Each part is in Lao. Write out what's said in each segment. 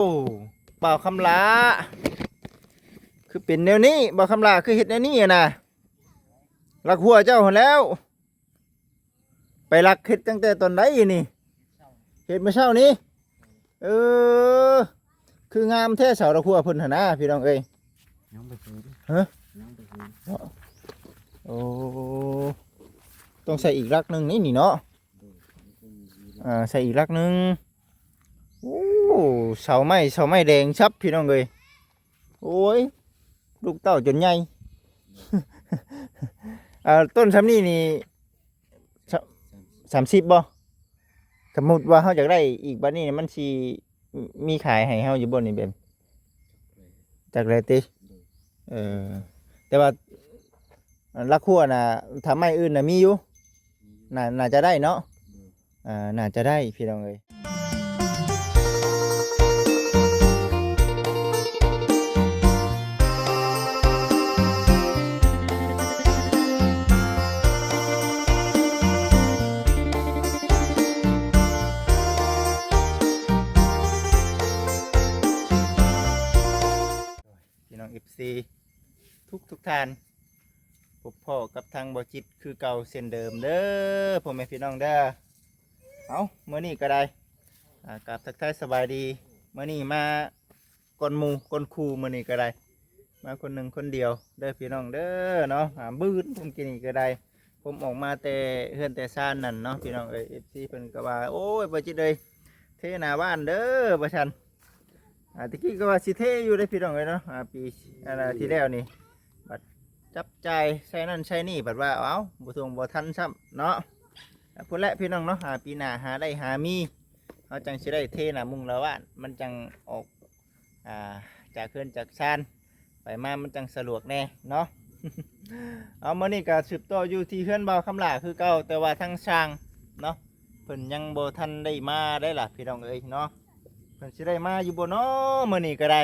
ໂອ້ ບ່າວຄຳຫຼ້າ ຄືເປັນແນວນີ້? ບ່າວຄຳຫຼ້າ ຄືເຮັດແນວນີ້ຫັ້ນນະ? ລັກຫົວເຈົ້າຫັ້ນແລ້ວ. ໄປລັກເຮັດຕັ້ງແຕ່ຕອນໃດນີ້? ເຮັດມື້ເຊົ້ານີ້? ເອີ ຄືງາມແທ້ ເສົາລັກຫົວເພິ່ນຫັ້ນນະ ພີ່ນ້ອງເອີຍ. ຍັງບໍ່ຄືນ ຮະ? ຍັງບໍ່ຄືນ ເນາະ. ໂອ້ ຕ້ອງໃສ່ອີກລັກໜຶ່ງນີ້ ນີ້ເນາະ. ໂດຍ ອ່າ ໃສ່ອີກລັກໜຶ່ງ. ໂອ້ ເສົາໄມ້ ເສົາໄມ້ແດງຊັບ ພີ່ນ້ອງເອີຍ. ໂອ້ຍ ລູກເຕົ້າຈົນໃຫຍ່. ເອີ ຕົ້ນຊ່ຳນີ້ນີ້ ສາມ ສາມສິບບໍ່? ສົມມຸດວ່າເຮົາຢາກໄດ້ອີກ ບາດນີ້ມັນຊິມີຂາຍໃຫ້ເຮົາຢູ່ບໍ່ນີ້ເບັນ? ຈັກແລຕິ. ເອີ ແຕ່ວ່າ ອັນລັກຫົວນະ ຖ້າໄມ້ອື່ນນະມີຢູ່ ໜ້າ ໜ້າຈະໄດ້ເນາະ. ອ່າ ໜ້າຈະໄດ້ພີ່ນ້ອງເອີຍ. ພີ່ນ້ອງເອັຟຊີ ທຸກໆທ່ານ ພົບພໍ້ກັບທາງບໍ່ຈິດຄືເກົ່າເຊັ່ນເດີມເດີ ພໍ່ແມ່ພີ່ນ້ອງເດີ. ເອົ້າ ມື້ນີ້ກໍໄດ້ ອ່າ ກາບທັກທາຍສະບາຍດີ. ມື້ນີ້ມາກ່ອນໝູ່ກ່ອນຄູ່ ມື້ນີ້ກໍໄດ້ ມາຄົນໜຶ່ງຄົນດຽວເດີພີ່ນ້ອງເດີເນາະ. ອ່າ ບືນ ຜົມກິນນີ້ກໍໄດ້ ຜົມອອກມາແຕ່ເຮືອນແຕ່ຊານນັ້ນເນາະ ພີ່ນ້ອງເອີຍ. ເອັຟຊີເພິ່ນກໍວ່າ ໂອ້ຍ ບໍ່ຈິດເອີຍ ເທໜ້າບ້ານເດີ ວ່າຊັ້ນ. ອ່າ ຕະກີ້ກໍວ່າຊິເທຢູ່ເດ້ພີ່ນ້ອງເອີຍເນາະ. ອ່າ ປີ ອັນ ທີ່ແລ້ວນີ້ ບັດຈັບຈ່າຍໃສ່ນັ້ນໃສ່ນີ້ ບັດວ່າ ເອົ້າ ບໍ່ທົ່ງບໍ່ທັນຊ້ຳເນາະ. ອ່າ ພຸ້ນແຫຼະພີ່ນ້ອງເນາະ ອ່າ ປີໜ້າຫາໄດ້ຫາມີ ເຮົາຈັ່ງຊິໄດ້ເທໜ້າມຸງໜ້າບ້ານ ມັນຈັ່ງອອກ ອ່າ ຈາກເຮືອນຈາກຊານ ໄປມາມັນຈັ່ງສະດວກແດ່ເນາະ. ເອົາ ມື້ນີ້ກໍສືບຕໍ່ຢູ່ທີ່ເຮືອນບ່າວຄຳຫຼ້າຄືເກົ່າ ແຕ່ວ່າທາງຊ່າງເນາະ ເພິ່ນຍັງບໍ່ທັນໄດ້ມາໄດ້ລະ ພີ່ນ້ອງເອີຍເນາະ. ເພິ່ນຊິໄດ້ມາຢູ່ບໍ່ນໍມື້ນີ້ກໍໄດ້?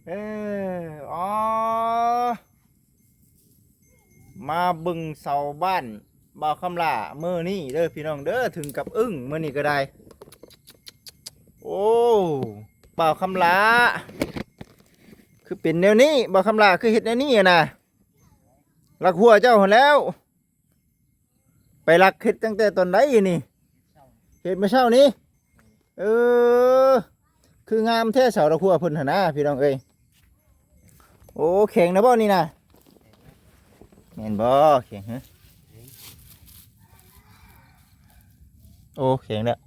ເອີ ອໍ ມາເບິ່ງເສົາບ້ານບ່າວຄຳຫຼ້າມື້ນີ້ເດີພີ່ນ້ອງເດີ ເຖິງກັບອຶ້ງມື້ນີ້ກໍໄດ້. ໂອ້ ບ່າວຄຳຫຼ້າ ຄືເປັນແນວນີ້? ບ່າວຄຳຫຼ້າ ຄືເຮັດແນວນີ້ຫັ້ນນະ? ລັກຫົວເຈົ້າຫັ້ນແລ້ວ. ໄປລັກເຮັດຕັ້ງແຕ່ຕອນໃດນີ້? ເຮັດມື້ເຊົ້ານີ້? ເອີ ຄືງາມແທ້ ເສົາລັກຫົວເພິ່ນຫັ້ນນະ ພີ່ນ້ອງເອີຍ. ໂອ້ ແຂງນະບໍ່ນີ້ນະ? ແມ່ນບໍ່ ແຂງ? ຮະ ໂອ້ ແຂງແລ້ວ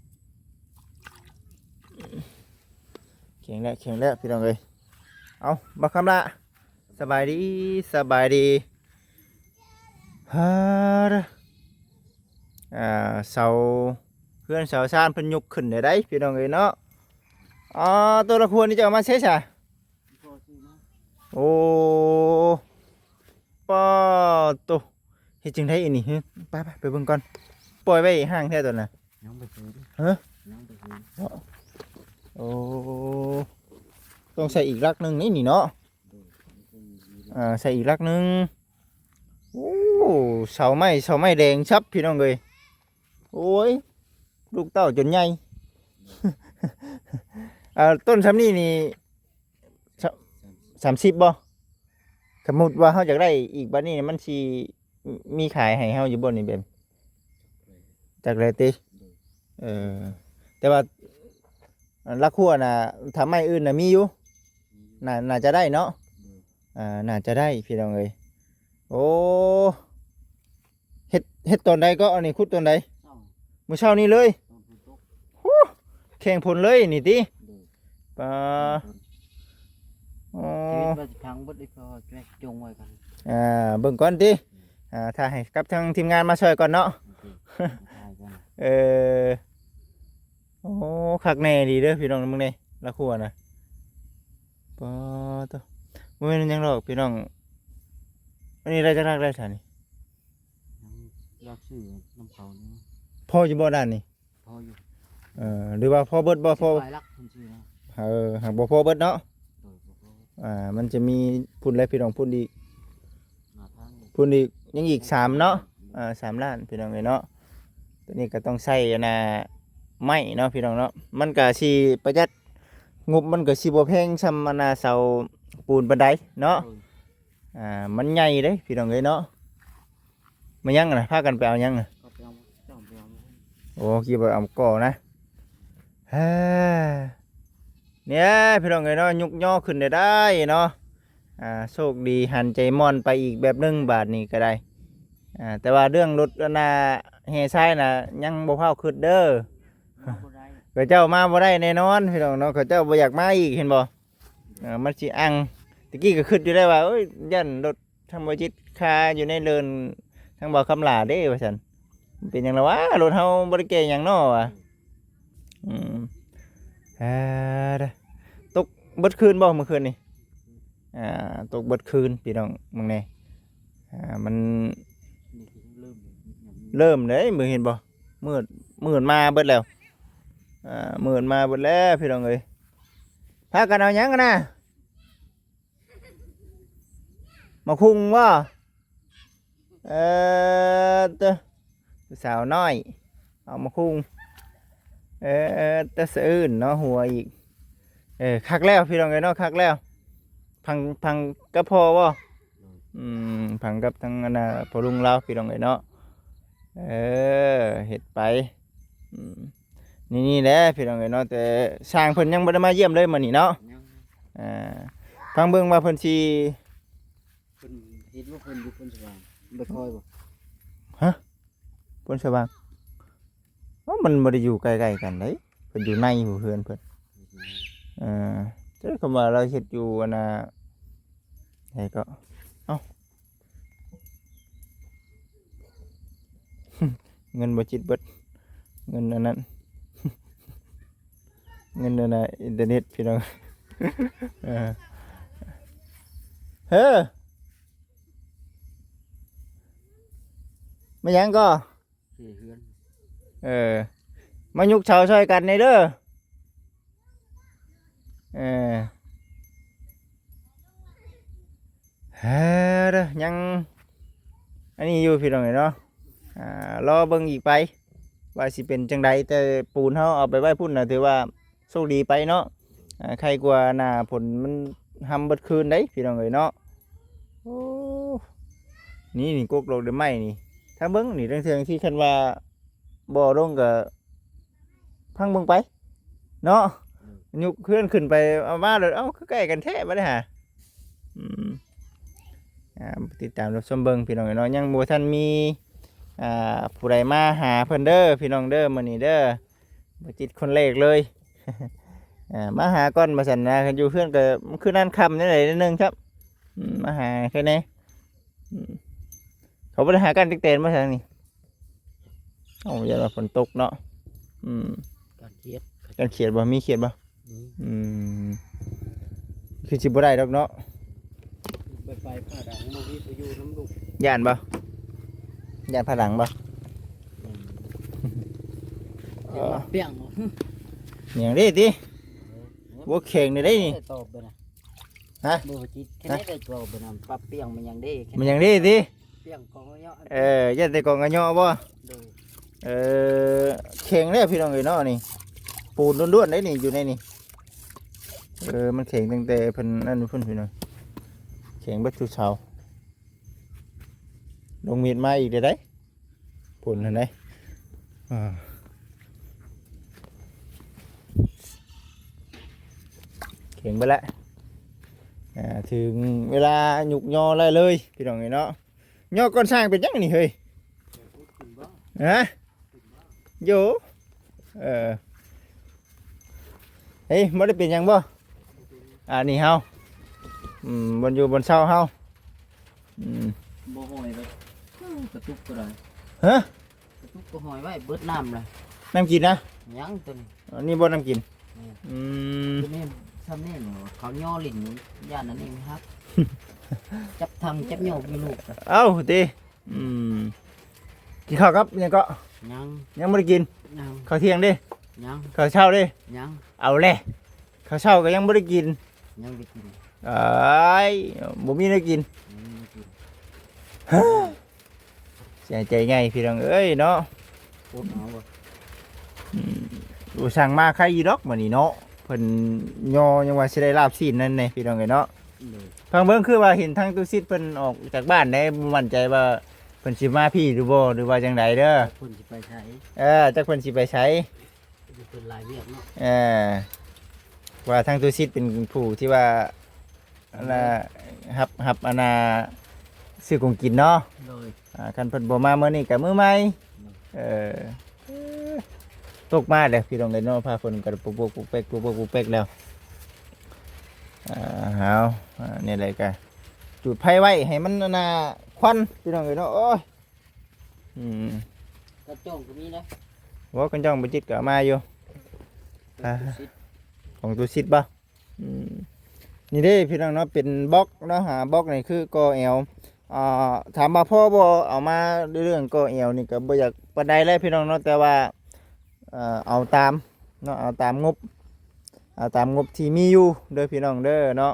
ແຂງແລ້ວ ແຂງແລ້ວ ພີ່ນ້ອງເອີຍ. ເອົ້າ ບັກຄຳລະ ສະບາຍດີ ສະບາຍດີ. ຮາ ອ່າ ເສົາເຮືອນເສົາຊານເພິ່ນຍົກຂຶ້ນໄດ້ໃດ໋ ພີ່ນ້ອງເອີຍເນາະ. ອໍ ຕົວລະຄົວນີ້ເຈົ້າເອົາມາໃສຊະ? ໂອ້ ປາໂຕ ເຮັດຈັ່ງໃດອັນນີ້? ໄປ ໄປ ໄປເບິ່ງກ່ອນ. ປ່ອຍໄວ້ຫ່າງແທ້ຕົວນະ? ຍັງບໍ່ຖື. ຮະ? ຍັງບໍ່ຖື. ໂອ້ ຕ້ອງໃສ່ອີກຫຼັກໜຶ່ງນີ້ ນີ້ເນາະ. ອ່າ ໃສ່ອີກຫຼັກໜຶ່ງ. ໂອ້ ເສົາໄມ້ ເສົາໄມ້ແດງຊັບ ພີ່ນ້ອງເອີຍ. ໂອ້ຍ ລູກເຕົ້າຈົນໃຫຍ່. ອ່າ ຕົ້ນຊ່ຳນີ້ນີ້ ສາມສິບບໍ່? ສົມມຸດວ່າເຮົາຢາກໄດ້ອີກບາດນີ້ ມັນຊິມີຂາຍໃຫ້ເຮົາຢູ່ບໍ່ນີ້? ແບບ ຈັກແລຕິ. ເອີ ແຕ່ວ່າຫຼັກຫົວນະ ຖ້າໄມ້ອື່ນນະມີຢູ່ ໜ້າ ໜ້າຈະໄດ້ເນາະ. ອ່າ ໜ້າຈະໄດ້ ພີ່ນ້ອງເອີຍ. ໂອ້ ເຮັດ ເຮັດຕອນໃດເກາະ? ອັນນີ້ຂຸດຕອນໃດ? ເຊົ້າ ມື້ເຊົ້ານີ້ເລີຍ? ຕອນຝົນຕົກ. ໂອ້ ແຂ່ງຝົນເລີຍນີ້ຕິ? ໂດຍ. ປາ ອໍ ຊີວິດວ່າຊິພັງເບິດເລີຍ ເພາະວ່າຈະຈົງໄວ້ກ່ອນ. ອ່າ ເບິ່ງກ່ອນຕິ? ອ່າ ຖ້າໃຫ້ກັບທາງທີມງານມາຊ່ອຍກ່ອນເນາະ. ໂອເຄ ເອີ ໂອ້ ຄັກແນ່ດີເດີ ພີ່ນ້ອງ ເບິ່ງແດ່ ຫຼັກຫົວນະ. ປາໂຕ ບໍ່ແມ່ນຫຍັງດອກພີ່ນ້ອງ. ອັນນີ້ໄດ້ຈັກຫຼັກແລ້ວຊະນີ້? ຍັງຢາກຊື້ນຳເຂົາຢູ່. ພໍຢູ່ບໍ່ດ້ານນີ້? ພໍຢູ່. ເອີ ຫຼືວ່າພໍເບິດບໍ່? ພໍ ສິບປາຍຫຼັກເພິ່ນຊື້ນະ. ເອີ ຫາກບໍ່ພໍເບິດເນາະ. ໂດຍ ບໍ່ພໍ. ອ່າ ມັນຈະມີພຸ້ນແຫຼະພີ່ນ້ອງ ພຸ້ນອີກ ພຸ້ນອີກ ຍັງອີກສາມເນາະ. ອ່າ ສາມລ້ານ ພີ່ນ້ອງເອີຍເນາະ. ຕົວນີ້ກໍຕ້ອງໃຊ້ອັນນ່າ ໄມ້ເນາະ ພີ່ນ້ອງເນາະ. ມັນກໍຊິປະຢັດ ງົບມັນກໍຊິບໍ່ແພງສ່ຳອັນນ່າເສົາປູນປານໃດເນາະ. ໂດຍ ອ່າ ມັນໃຫຍ່ເດ້ພີ່ນ້ອງເອີຍເນາະ. ມາຫຍັງນະ? ພາກັນໄປເອົາຫຍັງນະ? ເຂົາໄປເອົາ ເຈົ້າໄປເອົາ ໂອ້ ຄິດວ່າເອົາກໍນະ. ເອີ ນີ້ພີ່ນ້ອງເອີຍເນາະ, ຍຸກຍໍຂຶ້ນໄດ້ເນາະ. ອ່າ ໂຊກດີຫັນໃຈມ່ອນໄປອີກແບບໜຶ່ງບາດນີ້ກໍໄດ້. ອ່າ ແຕ່ວ່າເລື່ອງລົດອັນນ່າແຮ່ຊາຍນະ ຍັງບໍ່ຟ້າວຄຶດເດີ. ມາບໍ່ໄດ້ ເຂົາເຈົ້າມາບໍ່ໄດ້ແນ່ນອນພີ່ນ້ອງເນາະ, ເຂົາເຈົ້າບໍ່ຢາກມາອີກ ເຫັນບໍ່? ເອີ ມັນຊິອັ່ງ. ຕະກີ້ກໍຄິດຢູ່ໄດ້ວ່າ ໂອ້ຍ ຢ້ານລົດທາງບໍ່ຈິດຄາຢູ່ໃນເລີນທາງບໍ່ຄຳຫຼາເດ້ວ່າຊັ້ນ. ເປັນຫຍັງລະວະ? ລົດເຮົາບໍ່ໄດ້ແກ່ຫຍັງເນາະວ່າ. ອືມ ເອີ ຕົກເບິດຄືນບໍ່ມື້ຄືນນີ້? ອ່າ ຕົກເບິດຄືນພີ່ນ້ອງ. ເບິ່ງແດ່ ອ່າ ມັນເລີ່ມເດ້ ມື້ເຫັນບໍ່? ມືດ ມືດມາເບິດແລ້ວ. ອ່າ ມືດມາເບິດແລ້ວພີ່ນ້ອງເອີຍ. ພາກັນເອົາຫຍັງກັນນະ? ໝາກຫຸ່ງບໍ່? ເອີ ເຕີ ຜູ້ສາວນ້ອຍ ເອົາໝາກຫຸ່ງ. ເອີ ເຕີ ສະອື່ນເນາະ ຫົວອີກ. ເອີ ຄັກແລ້ວພີ່ນ້ອງເອີຍເນາະ, ຄັກແລ້ວ. ພັງ ພັງກັບພໍ່ບໍ່? ອືມ ພັງກັບທາງອັນນ່າພໍ່ລຸງລາວພີ່ນ້ອງເອີຍເນາະ. ເອີ ເຮັດໄປ. ອືມ ນີ້ ນີ້ແຫຼະພີ່ນ້ອງເອີຍເນາະ, ແຕ່ຊ່າງເພິ່ນຍັງບໍ່ໄດ້ມາຢ້ຽມເລີຍມື້ນີ້ເນາະ. ຍັງ ອ່າ ຟັງເບິ່ງວ່າເພິ່ນຊິ ເພິ່ນເຮັດບໍ່? ເພິ່ນຢູ່ໂພນສະຫວ່າງ ໄປຄອຍບໍ່? ຮະ? ໂພນສະຫວ່າງ? ເອົ້າ ມັນບໍ່ໄດ້ຢູ່ໃກ້ໆກັນເດ້, ເພິ່ນຢູ່ໃນຫູເຮືອນເພິ່ນ. ເອີ ແຕ່ຄຳວ່າລາວເຮັດຢູ່ອັນນ່າ ໃສກໍ ເອົ້າ ເງິນບໍ່ຈິດເບິດ ເງິນອັນນັ້ນ ເງິນອັນນ່າ ອິນເຕີເນັດພີ່ນ້ອງ. ເອີ ເຮີ ມາຫຍັງກໍ? ເຮັດເຮືອນ. ເອີ ມາຍົກເສົາຊ່ອຍກັນແດ່ເດີ. ເອີ ເອີ ເດີ ຍັງອັນນີ້ຢູ່ພີ່ນ້ອງເອີຍເນາະ. ອ່າ ລໍເບິ່ງອີກໄປວ່າຊິເປັນຈັ່ງໃດ, ແຕ່ປູນເຮົາເອົາໄປໄວ້ພຸ້ນນະ ຖືວ່າໂຊກດີໄປເນາະ. ອ່າ ໄຄກວ່າໜ້າຝົນມັນຮຳເບິດຄືນເດ້ພີ່ນ້ອງເອີຍເນາະ. ໂອ້ ນີ້ ນີ້ ກົກດອກໄມ້ນີ້ ຖ້າເບິ່ງນີ້ ເທື່ອທີ່ຄັນວ່າບໍ່ລົງກໍ ພັງເບິ່ງໄປເນາະ. ອືມ ຍຸກເຮືອນຂຶ້ນໄປເອົາມາໂລດ. ເອົ້າ ຄືໃກ້ກັນແທ້ບັດນີ້ຫາ. ອືມ ອ່າ ຕິດຕາມຮັບຊົມເບິ່ງພີ່ນ້ອງເອີຍເນາະ. ຍັງບໍ່ທັນມີ ອ່າ ຜູ້ໃດມາຫາເພິ່ນເດີພີ່ນ້ອງເດີ ມື້ນີ້ເດີ. ບໍ່ຈິດຄົນແລກເລີຍ. ອ່າ ມາຫາກ່ອນວ່າຊັ້ນນະ, ຄັນຢູ່ເຮືອນກໍຄືນັ້ນຄ່ຳແນວໃດໜ້ອຍໜຶ່ງຄັບ. ອືມ ມາຫາແຄ່ແນ່. ອືມ ເຂົາບໍ່ໄດ້ຫາກັນຈັກແຕນບໍ່ທາງນີ້? ເອົ້າ ຢ້ານວ່າຝົນຕົກເນາະ. ອືມ ການຂຽດ ການຂຽດບໍ່? ມີຂຽດບໍ່? ອືມ ອືມ ຄືຊິບໍ່ໄດ້ດອກເນາະ. ໄປ ໄປຜາດັງ ບໍ່ມີຜູ້ຢູ່ນຳລູກ. ຢ້ານບໍ່? ຢ້ານຜາດັງບໍ່? ອືມ ເອີ ຢ້ານວ່າປ່ຽງບໍ່? ຫຍັງເດ້ຕິ? ເອີ ບໍ່ແຂງໄດ້ນີ້. ໄດ້ຕອບໄປນະ. ຮະ? ບໍ່ຈິດ ແຄ່ໄດ້ຕອບໄປນະ. ປັບປ່ຽງມັນຫຍັງເດ້? ມັນຫຍັງເດ້ຕິ? ປ່ຽງກອງກະເຍາະ. ເອີ ຢ້ານແຕ່ກອງກະເຍາະບໍ່? ໂດຍ. ເອີ ແຂງແລ້ວພີ່ນ້ອງເອີຍເນາະ ນີ້ ປູນລ້ວນໆເດ້ນີ້ ຢູ່ໃນນີ້. ເອີ ມັນແຂງຕັ້ງແຕ່ເພິ່ນອັນນັ້ນພຸ້ນພີ່ນ້ອງ, ແຂງເບິດທຸກເສົາ. ລົງມີດມາອີກເດ້ ຝົນຫັ້ນເດ້. ອ່າ ແຂງເບິດແລ້ວ. ອ່າ ເຖິງເວລາຍຸກຍໍໄດ້ເລີຍພີ່ນ້ອງເອີຍເນາະ. ຍໍກ່ອນຊ່າງເປັນຫຍັງນີ້ເຮີ້ຍ? ຮະ? ໂຢ ເອີ ເຮີ້ຍ ບໍ່ໄດ້ເປັນຫຍັງບໍ່? ອັນນີ້ເຮົາ ອືມ ບ່ອນຢູ່ບ່ອນເຊົາເຮົາ. ອືມ ບໍ່ຫ້ອຍແລ້ວ ກະຕຸກກໍໄດ້. ຮະ? ກະຕຸກກໍຫ້ອຍໄວ້ ເບິດນ້ຳລະ. ນ້ຳກິນນະ? ຍັງໂຕນີ້. ອັນນີ້ບໍ່ນ້ຳກິນ? ແມ່ນ. ອືມ ໂຕນີ້ຊ່ຳນີ້ເນາະ ເຂົາຍໍຫຼິ້ນ ຢ້ານອັນນີ້ມັນຫັກ ຈັບຖັງຈັບໂຍກຢູ່ລູກ. ເອົ້າຕິ. ອືມ ກິນເຂົ້າກັບຫຍັງເກາະ? ຍັງ. ຍັງບໍ່ໄດ້ກິນ? ຍັງ. ເຂົ້າທ່ຽງເດ້? ຍັງ. ເຂົ້າເຊົ້າເດ້? ຍັງ. ເອົາແຫຼະ ເຂົ້າເຊົ້າກໍຍັງບໍ່ໄດ້ກິນ. ຍັງໄດ້ກິນ. ເອີຍ ບໍ່ມີແນວກິນ. ຍັງບໍ່ໄດ້ກິນ. ເສຍໃຈໃຫຍ່ພີ່ນ້ອງເອີຍເນາະ. ອົດເອົາ. ອືມ ບໍ່ສັ່ງມາໄຄຢູ່ດອກມື້ນີ້ເນາະ. ເພິ່ນຍໍຍັງວ່າຊິໄດ້ລາບຊີ້ນນັ້ນແດ່ພີ່ນ້ອງເອີຍເນາະ. ໂດຍ ຟັງເບິ່ງ ຄືວ່າເຫັນທາງຕຸສິດເພິ່ນອອກຈາກບ້ານໄດ໋ ບໍ່ໝັ້ນໃຈວ່າເພິ່ນຊິມາພີ້ຫຼືບໍ່ ຫຼືວ່າຈັ່ງໃດເດີ. ເພິ່ນຊິໄປໃສ? ເອີ ຈັກເພິ່ນຊິໄປໃສ? ເພິ່ນຫຼາຍວຽກເນາະ. ເອີ ວ່າທາງຕຸສິດເປັນຜູ້ທີ່ວ່າ ອັນນ່າ ຮັບ ຮັບ ອັນນ່າ ຊື້ຂອງກິນເນາະ. ໂດຍ ອ່າ ຄັນເພິ່ນບໍ່ມາມື້ນີ້ກໍມື້ໃໝ່. ໂດຍ ເອີ ຕົກມາແລ້ວພີ່ນ້ອງເອີຍເນາະ ຟ້າຝົນກໍປົກໆ ປຸກແປັກ ປຸກແປັກ ປຸກແປັກແລ້ວ. ອ່າ ເອົາ ອ່າ ນີ້ແຫຼະ ກໍຈູດໄຟໄວ້ໃຫ້ມັນ ອັນນ່າ ຄວັນພີ່ນ້ອງເອີຍເນາະ. ໂອ້ຍ ອືມ ກະຈ່ອງກໍມີນະ. ບໍ່ ກະຈ່ອງບໍ່ຈິດກໍເອົາມາຢູ່. ຂອງຕຸສິດ ອ່າ ຂອງຕຸສິດບໍ່? ອືມ ນີ້ເດ້ພີ່ນ້ອງເນາະ ເປັນບລັອກເນາະ. ຫາ ບລັອກນີ້ຄືກໍແອວ ອ່າ ຖາມວ່າພໍບໍ່ ເອົາມາເລື່ອງກໍແອວນີ້ກໍບໍ່ຢາກປານໃດແຫຼະພີ່ນ້ອງເນາະ ແຕ່ວ່າ ເອີ ເອົາຕາມເນາະ ເອົາຕາມງົບ ເອົາຕາມງົບທີ່ມີຢູ່ເດີພີ່ນ້ອງເດີເນາະ.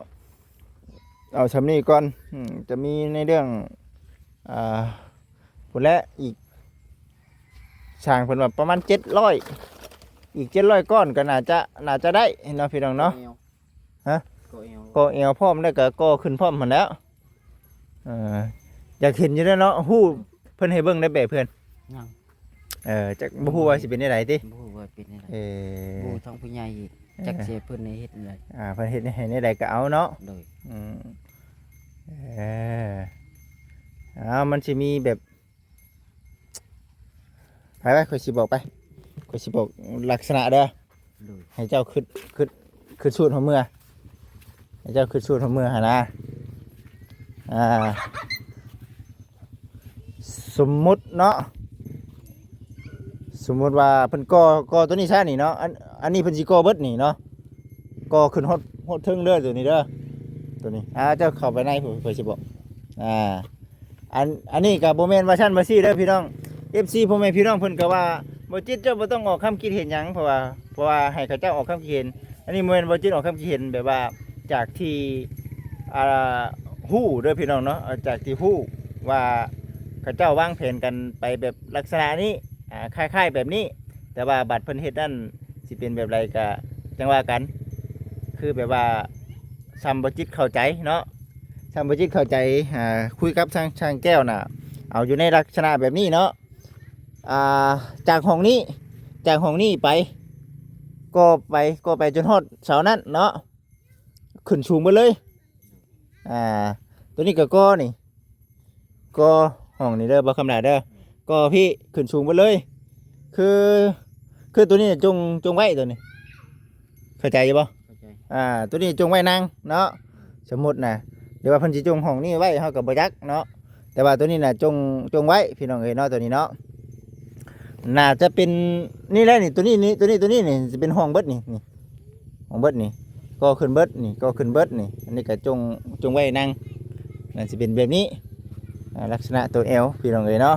ເອົາສ່ຳນີ້ກ່ອນ. ອືມ ຈະມີໃນເລື່ອງ ອ່າ ພຸ້ນແຫຼະ ອີກ ຊ່າງເພິ່ນວ່າປະມານເຈັດຮ້ອຍ ອີກເຈັດຮ້ອຍກ້ອນກໍໜ້າຈະ ໜ້າຈະໄດ້ເນາະພີ່ນ້ອງເນາະ. ກໍແອວ ຮະ? ກໍແອວ ກໍແອວພ້ອມ ແລ້ວກໍກໍຂຶ້ນພ້ອມຫັ້ນແຫຼ້ວ. ເອີ ຢາກເຫັນຢູ່ເດ້ເນາະ ຮູ້ເພິ່ນໃຫ້ເບິ່ງໄດ້ແບບເພື່ອນ? ຍັງ. ເອີ ຈັກ ບໍ່ຮູ້ວ່າຊິເປັນແນວໃດຕິ? ບໍ່ຮູ້ວ່າເປັນແນວໃດ. ເອີ ບໍ່ຮູ້ທາງຜູ້ໃຫຍ່ອີກ ເອີ ຈັກຊິເພິ່ນໃຫ້ເຮັດແນວໃດ. ອ່າ ເພິ່ນເຮັດໃຫ້ແນວໃດກໍເອົາເນາະ. ໂດຍ ອືມ ເອີ ເອົາ ມັນຊິມີແບບ ໄປ ໄປ ຂ້ອຍຊິບອກໄປ ຂ້ອຍຊິບອກລັກສະນະເດີ. ໂດຍ ໃຫ້ເຈົ້າຄິດ ຄິດ ຄິດສູດຫົວເມືອ ໃຫ້ເຈົ້າຄິດສູດຫົວເມືອຫັ້ນນະ. ອ່າ ສົມມຸດເນາະ ສົມມຸດວ່າເພິ່ນກໍ່ ກໍ່ຕົວນີ້ຊະນີ້ເນາະ. ອັນ ອັນນີ້ເພິ່ນຊິກໍ່ເບິດນີ້ເນາະ ກໍ່ຂຶ້ນຮອດ ຮອດເທິງເດີ ຕົວນີ້ເດີ ຕົວນີ້. ອ່າ ເຈົ້າເຂົ້າໄປໃນພຸ້ນ ຂ້ອຍຊິບອກ. ອ່າ ອັນ ອັນນີ້ກໍບໍ່ແມ່ນວ່າຊັ້ນວ່າຊີ້ເດີພີ່ນ້ອງ ເອັຟຊີ ພໍ່ແມ່ພີ່ນ້ອງ ເພິ່ນກໍວ່າ ບໍ່ຈິດ ເຈົ້າບໍ່ຕ້ອງອອກຄຳຄິດເຫັນຫຍັງ ເພາະວ່າ ເພາະວ່າໃຫ້ເຂົາເຈົ້າອອກຄຳຄິດເຫັນ. ອັນນີ້ບໍ່ແມ່ນບໍ່ຈິດອອກຄຳຄິດເຫັນ ແບບວ່າຈາກທີ່ ອ່າ ຮູ້ເດີພີ່ນ້ອງເນາະ ຈາກທີ່ຮູ້ວ່າເຂົາເຈົ້າວາງແຜນກັນໄປແບບລັກສະນະນີ້ ອ່າ ຄ້າຍໆແບບນີ້ ແຕ່ວ່າບັດເພິ່ນເຮັດນັ້ນຊິເປັນແບບໃດກໍຈັ່ງວ່າກັນ. ຄືແບບວ່າຊ່ຳບໍ່ຈິດເຂົ້າໃຈເນາະ ຊ່ຳບໍ່ຈິດເຂົ້າໃຈ ອ່າ ຄຸຍກັບຊ່າງ ຊ່າງແກ້ວນະ ເອົາຢູ່ໃນລັກສະນະແບບນີ້ເນາະ. ອ່າ ຈາກຫ້ອງນີ້ ຈາກຫ້ອງນີ້ໄປ ກໍໄປ ກໍໄປຈົນຮອດເສົານັ້ນເນາະ ຂຶ້ນສູງເບິດເລີຍ. ອ່າ ຕົວນີ້ກໍກໍນີ້ ກໍຫ້ອງນີ້ເດີ ບໍ່ຄຳຫຼາຍເດີ ກໍພີ້ຂຶ້ນສູງເບິດເລີຍ. ຄື ຄືຕົວນີ້ຈົ່ງ ຈົ່ງໄວ້ຕົວນີ້ ເຂົ້າໃຈຢູ່ບໍ່? ເຂົ້າໃຈ. ອ່າ ຕົວນີ້ຈົ່ງໄວ້ນັ່ງເນາະ ສົມມຸດນະ ຫຼືວ່າເພິ່ນຊິຈົ່ງຫ້ອງນີ້ໄວ້ ເຮົາກໍບໍ່ຈັກເນາະ. ແຕ່ວ່າຕົວນີ້ນະ ຈົ່ງ ຈົ່ງໄວ້ພີ່ນ້ອງເອີຍເນາະ ຕົວນີ້ເນາະ. ໜ້າຈະເປັນນີ້ແຫຼະນີ້ ຕົວນີ້ນີ້ ຕົວນີ້ ຕົວນີ້ນີ້ ຊິເປັນຫ້ອງເບິດນີ້ ນີ້ ຫ້ອງເບິດນີ້ ກໍຂຶ້ນເບິດນີ້ ກໍຂຶ້ນເບິດນີ້. ອັນນີ້ກໍຈົ່ງ ຈົ່ງໄວ້ນັ່ງ ໜ້າຊິເປັນແບບນີ້. ອ່າ ລັກສະນະຕົວແອວພີ່ນ້ອງເອີຍເນາະ.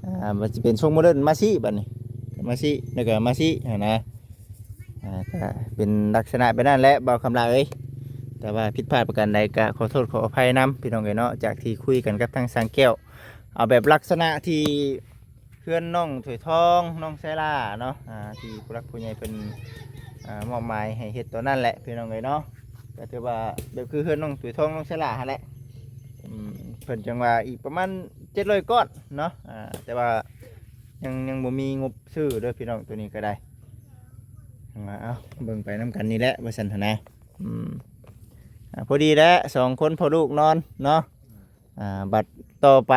ອ່າ ມັນຊິເປັນຊົງໂມເດີນມາຊີ້ບັດນີ້ ມາຊີ້ ແລ້ວກໍມາຊີ້ຫັ້ນນະ. ອ່າ ກໍເປັນລັກສະນະແບບນັ້ນແຫຼະ ບ່າວຄຳຫຼາເອີຍ. ແຕ່ວ່າຜິດພາດປະການໃດກໍຂໍໂທດຂໍອະໄພນຳ ພີ່ນ້ອງເອີຍເນາະ. ຈາກທີ່ຄຸຍກັນກັບທາງຊ່າງແກ້ວ ເອົາແບບລັກສະນະທີ່ເຮືອນນ້ອງຖ້ວຍທອງ ນ້ອງໄຊລາເນາະ ອ່າ ທີ່ຜູ້ຫຼັກຜູ້ໃຫຍ່ເພິ່ນ ອ່າ ມອບໝາຍໃຫ້ເຮັດຕອນນັ້ນແຫຼະ ພີ່ນ້ອງເອີຍເນາະ. ກໍຖືວ່າແບບຄືເຮືອນນ້ອງຖ້ວຍທອງ ນ້ອງໄຊລາຫັ້ນແຫຼະ. ອືມ ເພິ່ນຈັ່ງວ່າອີກປະມານເຈັດຮ້ອຍກ້ອນເນາະ. ອ່າ ແຕ່ວ່າຍັງ ຍັງບໍ່ມີງົບຊື້ເດີພີ່ນ້ອງ ຕົວນີ້ກໍໄດ້. ຈັ່ງວ່າ ເອົາ ເບິ່ງໄປນຳກັນນີ້ແຫຼະ ວ່າຊັ້ນຫັ້ນນະ. ອືມ ອ່າ ພໍດີແຫຼະ ສອງຄົນພໍ່ລູກນອນເນາະ. ອ່າ ບັດຕໍ່ໄປ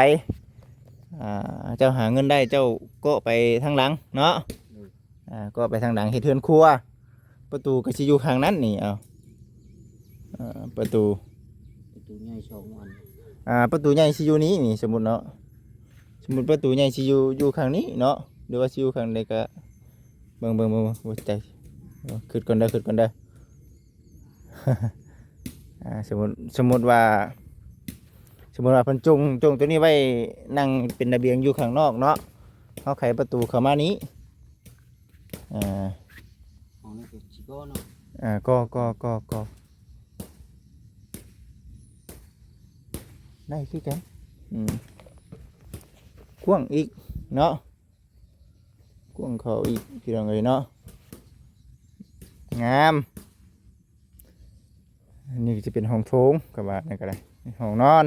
ອ່າ ເຈົ້າຫາເງິນໄດ້ ເຈົ້າເກາະໄປທາງຫຼັງເນາະ. ໂດຍ. ອ່າ ເກາະໄປທາງຫຼັງ ເຮັດເຮືອນຄົວ ປະຕູກໍຊິຢູ່ຂ້າງນັ້ນນີ້. ເອົາ ເອີ ປະຕູ ປະຕູໃຫຍ່ສອງອັນ. ອ່າ ປະຕູໃຫຍ່ຊິຢູ່ນີ້ນີ້ ສົມມຸດເນາະ ສົມມຸດປະຕູໃຫຍ່ຊິຢູ່ ຢູ່ຂ້າງນີ້ເນາະ ຫຼືວ່າຊິຢູ່ຂ້າງໃດກໍ ເບິ່ງ ເບິ່ງ ເບິ່ງ ເບິ່ງ ບໍ່ໃຈ ຄິດກ່ອນເດີ ຄິດກ່ອນເດີ. ອ່າ ສົມມຸດ ສົມມຸດວ່າ ສົມມຸດວ່າເພິ່ນຈົ່ງ ຈົ່ງຕົວນີ້ໄວ້ນັ່ງເປັນລະບຽງຢູ່ຂ້າງນອກເນາະ ເຮົາໄຂປະຕູເຂົ້າມານີ້. ອ່າ ຫ້ອງນີ້ກໍຊິກໍ່ເນາະ. ອ່າ ກໍ່ ກໍ່ ກໍ່ ກໍ່ ໄດ້ຄືກັນ. ອືມ ກວ້າງອີກເນາະ ກວ້າງເຂົ້າອີກ ພີ່ນ້ອງເອີຍເນາະ. ເ ງາມ. ອັນນີ້ກໍຈະເປັນຫ້ອງໂຖງ ກໍວ່ານັ້ນກໍໄດ້ ຫ້ອງນອນ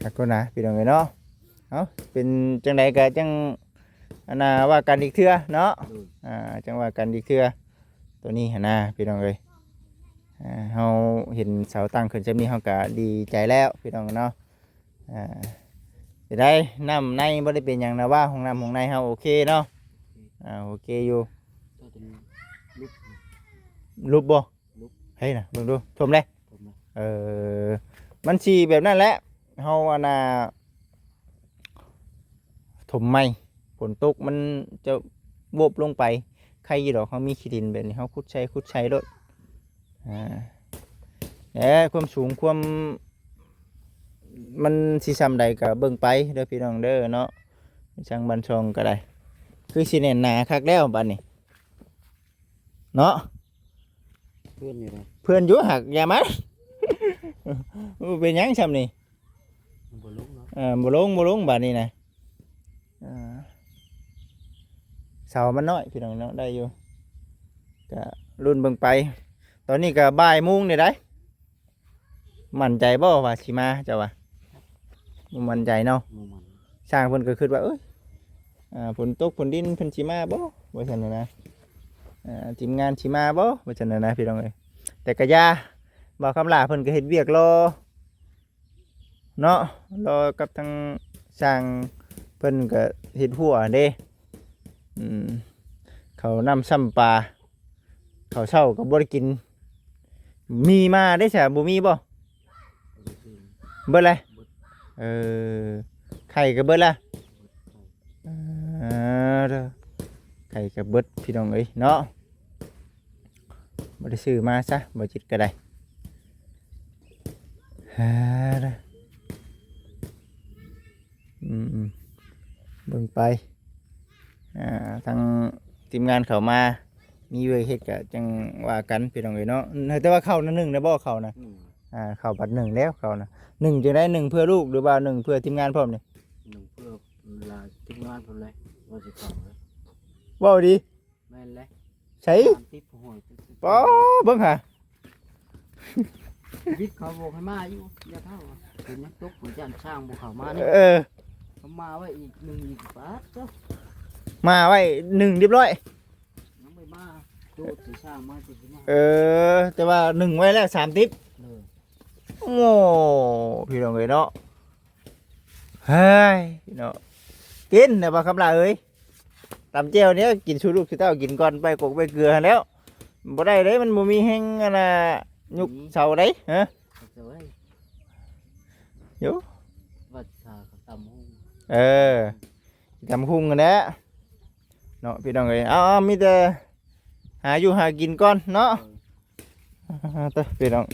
ຄັກໂພດນະ ພີ່ນ້ອງເອີຍເນາະ. ເອົ້າ ເປັນຈັ່ງໃດກໍຈັ່ງ ອັນນ່າ ວ່າກັນອີກເທື່ອເນາະ. ໂດຍ ອ່າ ຈັ່ງວ່າກັນອີກເທື່ອ ໂຕນີ້ຫັ້ນນະ ພີ່ນ້ອງເອີຍ. ອ່າ ເຮົາເຫັນເສົາຕັ້ງຂຶ້ນຊ່ຳນີ້ ເຮົາກໍດີໃຈແລ້ວ ພີ່ນ້ອງເນາະ. ອ່າ ເປັນໃດ ນ້ຳໃນບໍ່ໄດ້ເປັນຫຍັງນະວ່າ ຫ້ອງນ້ຳຫ້ອງໃນເຮົາໂອເຄເນາະ. ໂອເຄ ອ່າ ໂອເຄຢູ່. ກໍຈະຫຼຸບ ຫຼຸບບໍ່? ຫຼຸບ ໃຫ້ນະ ເບິ່ງດູ ຖົມເດ້. ຖົມນະ ເອີ ມັນຊິແບບນັ້ນແຫຼະ ເຮົາ ອັນນ່າ ຖົມໃໝ່ ຝົນຕົກມັນຈະໂວບລົງໄປ. ໄຄຢູ່ດອກ ເຮົາມີຂີ້ດິນແບບນີ້ ເຮົາຂຸດໃສ່ ຂຸດໃສ່ໂລດ. ອ່າ ແລະ ຄວາມສູງ ຄວາມ ມັນຊິຊ່ຳໃດກໍເບິ່ງໄປເດີພີ່ນ້ອງເດີເນາະ. ຊ່າງບ້ານຊ່ອງກໍໄດ້ ຄືຊິແໜ້ນໜາຄັກແລ້ວບາດນີ້ເນາະ. ເພື່ອນຢູ່ນະ ເພື່ອນຢູ່ ຫາກຢ່າມາ ໂອ້ ເປັນຫຍັງຊ່ຳນີ້ ມັນບໍ່ລົງເນາະ. ເອີ ບໍ່ລົງ ບໍ່ລົງບາດນີ້ນະ. ອ່າ ເສົາມັນນ້ອຍ ພີ່ນ້ອງເນາະ ໄດ້ຢູ່ ກະລຸ້ນເບິ່ງໄປ. ຕອນນີ້ກະບ່າຍໂມງນີ້ໄດ໋ ໝັ້ນໃຈບໍ່ວ່າຊິມາ ເຈົ້າວ່າ? ບໍ່ໝັ້ນໃຈເນາະ. ບໍ່ໝັ້ນ ຊ່າງເພິ່ນກໍຄິດວ່າ ເອີຍ ອ່າ ຝົນຕົກຝົນດິນເພິ່ນຊິມາບໍ່ ວ່າຊັ້ນນະ. ອ່າ ທີມງານຊິມາບໍ່ ວ່າຊັ້ນນະ ພີ່ນ້ອງເອີຍ. ແຕ່ກະຢ່າ ບ່າວຄຳຫຼ້າເພິ່ນກໍເຮັດວຽກລໍ ເນາະ ລໍກັບທາງຊ່າງເພິ່ນກໍເຮັດຮົ້ວເດ້. ອືມ ເຂົ້ານ້ຳຊ້ຳປາ ເຂົ້າເຊົ້າກໍບໍ່ໄດ້ກິນ. ມີມາໄດ້ຊະ ບໍ່ມີບໍ່? ບໍ່ໄດ້ຊື້ ເບິດແລ້ວ. ເບິດ ເອີ ໄຂ່ກໍເບິດແລ້ວ. ເອີ ໄຂ່ກໍເບິດ ພີ່ນ້ອງເອີຍເນາະ. ບໍ່ໄດ້ຊື້ມາຊະ ບໍ່ຈິດກໍໄດ້. ຫາ ອືມ ເບິ່ງໄປ ອ່າ ທາງທີມງານເຂົ້າມາ ມີວຽກເຮັດກະຈັ່ງວ່າກັນ ພີ່ນ້ອງເອີຍເນາະ. ແຕ່ວ່າເຂົ້ານະ ໜຶ້ງໄດ້ບໍ່ ເຂົ້ານະ? ອືມ ອ່າ ເຂົ້າບັດໜຶ້ງແລ້ວ ເຂົ້ານະ. ໜຶ້ງຈັ່ງໃດ? ໜຶ້ງເພື່ອລູກ ຫຼືວ່າໜຶ້ງເພື່ອທີມງານພ້ອມນີ້? ໜຶ້ງເພື່ອລາ ທີມງານພຸ້ນແຫຼະ ວ່າຊິເຂົ້າເລີຍ. ເວົ້າດີ. ແມ່ນແຫຼະ ໃສ? ສາມສິບ ໂອ້ຍ ປໍ ເບິ່ງຫາ ວິດເຂົາບອກໃຫ້ມາຢູ່ ຢ່າເທົ່າ ເຫັນຍັງຕົກ ຢ້ານຊ່າງບໍ່ເຂົ້າມານີ້. ເອີ ເຂົາມາໄວ້ອີກໜຶ່ງ ອີກ ປາດເຈົ້າ ມາໄວ້ໜຶ່ງຮຽບຮ້ອຍ ຍັງບໍ່ມາ ໂຈດຊິຊ່າງມາຊິມາ. ເອີ ແຕ່ວ່າໜຶ້ງໄວ້ແລ້ວ ສາມສິບ. ເອີ ໂອ້ ພີ່ນ້ອງເອີຍເນາະ. ເຮີ້ຍເນາະ ກິນນະ ບ່າວຄຳຫຼ້າເອີຍ. ຕຳແຈ່ວນີ້ກິນສູ່ລູກສູ່ເຕົ້າກິນກ່ອນ ໄປກົກໄປເກືອຫັ້ນແລ້ວ. ບໍ່ໄດ້ເດ້ ມັນບໍ່ມີແຮງ ອັນນ່າ ຍົກເສົາເດ້. ຮະ ເອົາເອົາໄວ້ ໂຢ ວ່າຊິຫາເຂົ້າຕຳຫຸ່ງ. ເອີ ຕຳຫຸ່ງຫັ້ນແຫຼະເນາະ ພີ່ນ້ອງເອີຍ. ເອົາໆ ມີແຕ່ຫາຢູ່ຫາກິນກ່ອນເນາະ. ເອີ ເອີ ເດີ ພີ່ນ້ອງ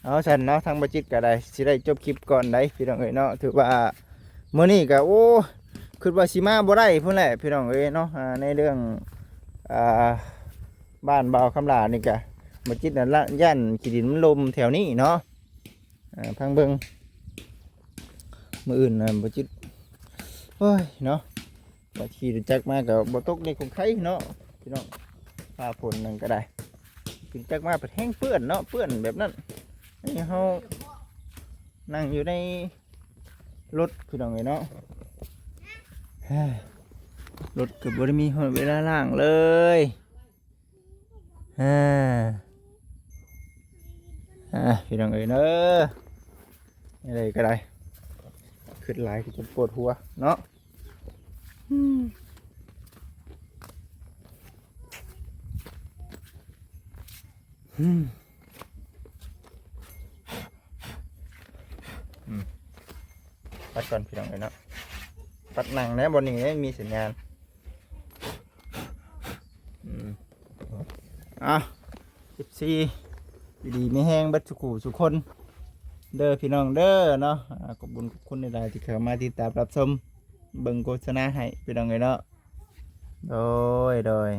ເອົາຊັ້ນເນາະ ທາງບໍ່ຈິດກໍໄດ້ ຊິໄດ້ຈົບຄລິບກ່ອນໄດ໋ ພີ່ນ້ອງເອີຍເນາະ. ຖືວ່າມື້ນີ້ກໍ ໂອ້ ຄິດວ່າຊິມາບໍ່ໄດ້ພຸ້ນແຫຼະ ພີ່ນ້ອງເອີຍເນາະ. ອ່າ ໃນເລື່ອງ ອ່າ ບ້ານບ່າວຄຳຫຼ້ານີ້ກໍ ບໍ່ຈິດນັ້ນລະ ຢ້ານຂີ້ດິນມັນລົມແຖວນີ້ເນາະ. ອ່າ ຟັງເບິ່ງ ມື້ອື່ນນະ ບໍ່ຈິດ ໂອ້ຍເນາະ. ວ່າຂີ່ລົດຈັກມາກໍບໍ່ຕົກໃນຂົງໄຄເນາະ ພີ່ນ້ອງ. ຟ້າຝົນນັ້ນກໍໄດ້ ຂີ່ລົດຈັກມາເປັນແຮງເປື້ອນເນາະ ເປື້ອນແບບນັ້ນ. ອັນນີ້ເຮົານັ່ງຢູ່ໃນລົດ ພີ່ນ້ອງເອີຍເນາະ. ລົດກໍບໍ່ໄດ້ມີຮອດເວລາລ້າງເລີຍ. ອ່າ ອ່າ ພີ່ນ້ອງເອີຍເດີ ແນວໃດກໍໄດ້ ຄິດຫຼາຍຄືຈະປວດຫົວເນາະ. ອືມ ອືມ ອືມ ປັດກ່ອນ ພີ່ນ້ອງເອີຍເນາະ. ປັດນັ່ງແດ່ ບ່ອນນີ້ແດ່ ມີສັນຍານ. ອືມ ເອົາ ເອັຟຊີ ຢູ່ດີມີແຮງເບິດສູ່ຄູ່ສູ່ຄົນເດີ ພີ່ນ້ອງເດີເນາະ. ອ່າ ຂອບຄຸນ ຂອບຄຸນຫຼາຍໆ ທີ່ເຂົ້າມາຕິດຕາມຮັບຊົມ ເບິ່ງໂຄສະນາໃຫ້ ພີ່ນ້ອງເອີຍເນາະ. ໂດຍ ໂດຍ